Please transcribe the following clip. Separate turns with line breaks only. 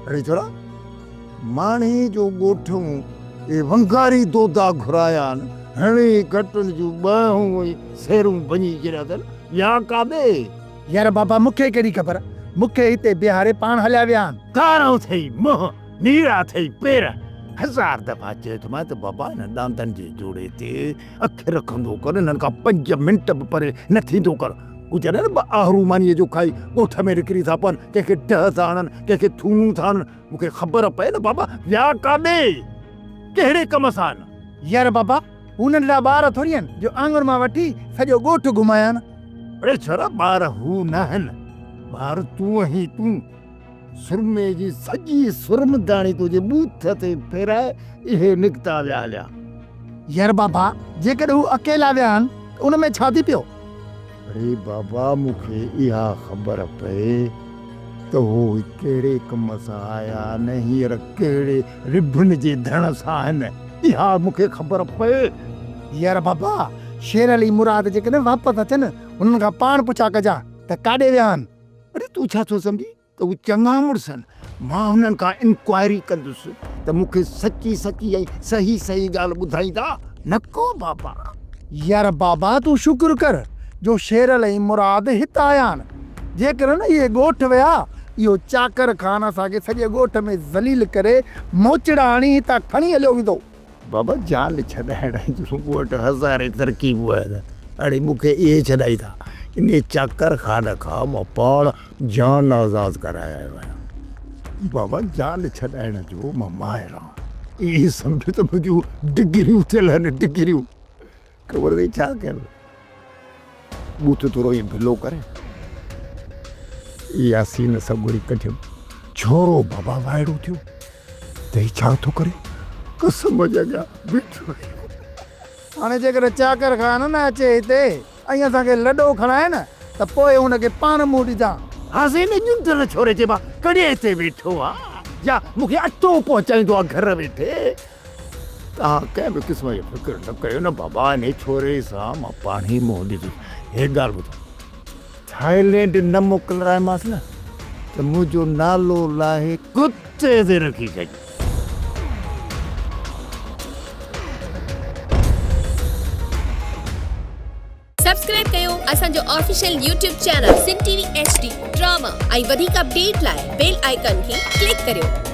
اڙي ڇورا، ماڻهي جو ڳوٺئون اهي ونگاري دودا گهرايا آهن، هڻي گٽن جون ٻانهون ۽ سيرون ڀڃي ڇڏيا اٿن، ويا ڪاڏي؟
يار بابا مون کي ڪهڙي خبر، مون کي هتي بيهاري پاڻ هليا ويا آهن.
ڪارو اٿئي منهن، نيرا اٿئي پير. هزار دفعا چيو ٿومانء ته بابا هنن ڏاندن جي جوڙي تي اک رکندو ڪر، هنن کان پنج منٽ به پري نه ٿيندو ڪر. هو جڏهن به آهرو مانيء جو کائي ڳوٺ ۾ نڪري ٿا پون، ڪنهن کي ڊهه ٿا هڻن، ڪنهن کي ٿوڻون ٿا هڻن. مون کي خبر پئي نه بابا ويا ڪاڏي؟ ڪهڙي ڪم سان؟
يار بابا هو ننڍڙا ٻار ٿوري آهن جو آڱر مان وٺي سڄو ڳوٺ گهمايان.
اڙي ڇورا ٻار هو ناهن، ٻار تون آهين تون. سرمي جي سڄي سرمداڻي تنهنجي ٻوٿ تي ڦيرائي اهي نڪتا ويا هليا.
يار بابا جيڪڏهن هو اڪيلا ويا آهن ته ان ۾ ڇا ٿي پيو؟
اڙي بابا مون کي اها خبر پئي ته هو ڪهڙي ڪم سان آيا آهن ۽ هينئر ڪهڙي رڀن جي ڌڻ سان آهن، اها مون کي خبر پئي.
يار بابا شير علي مراد جيڪڏهن واپس اچن هنن کان پاڻ پڇا ڪجان ته ڪاڏي ويا آهن.
اڙي تون ڇا ٿو سمجهين ته هو چڱا مڙس آهن؟ مان هنن کان انڪوائري ڪندس ته مون کي سچي سچي ۽ صحيح صحيح ڳالهه ٻڌائيندا. نه ڪو بابا.
يار بابا تون شڪر ڪر جو شيرل ۽ مراد هت آيا آهن. جيڪڏهن اهي ڳوٺ ويا اهو چاڪر خان اسان کي سڄي ڳوٺ ۾ ذليل ڪري موچڙا هڻي هتان کڻي هليو ويندو.
بابا جان ڇڏائڻ جون مون وٽ هزارين ترڪيبون آهن. اڙي مون کي اهي ڇڏائي ٿا. انهي چاڪر خان کان مان پاڻ جان آزاد ڪرائي آيو آهيان. بابا جان ڇڏائڻ جو مان ماهر آهيان. ائين سمجهه ته منهنجون ڊگريون ٿيل آهن ڊگريون. خبر اٿئي ڇا ڪيم؟ ٻوٿ ٿورو ائين ڀلو ڪري ياسين سڳوري ڪڍيم. ڇورو بابا وائڙو ٿيو. ته هي ڇا ٿو ڪري؟ قسم جي اڳيان بيٺو آهيان.
هاڻي جيڪڏهن چاڪر خان نه اچي هتي ۽ اسان کي لڏو کڻائي نه ته پوء هن کي پاڻ منهن ڏجان.
ها سائين نه ڄنڊ ڇوري چئبو آ ڪڙي تي ويٺو آ يا مون کي اٽو پهچائيندو آ گهر ويٺي. توهان ڪنهن به قسم جو فڪر نه ڪيو نه بابا انهي ڇوري سان مان پاڻهي منهن ڏيندس. هيء ڳالهه ٻڌ. ٿائلينڊ نه موڪلرائيمانس نه ته منهنجو نالو لاهي ڪتي تي رکي ڇڏ.
سبسڪرائب ڪيو اسان جو official YouTube channel Sindh T V H D drama ۽ وڌيڪ اپڊيٽ لاء بيل آئيڪان کي ڪلڪ ڪريو.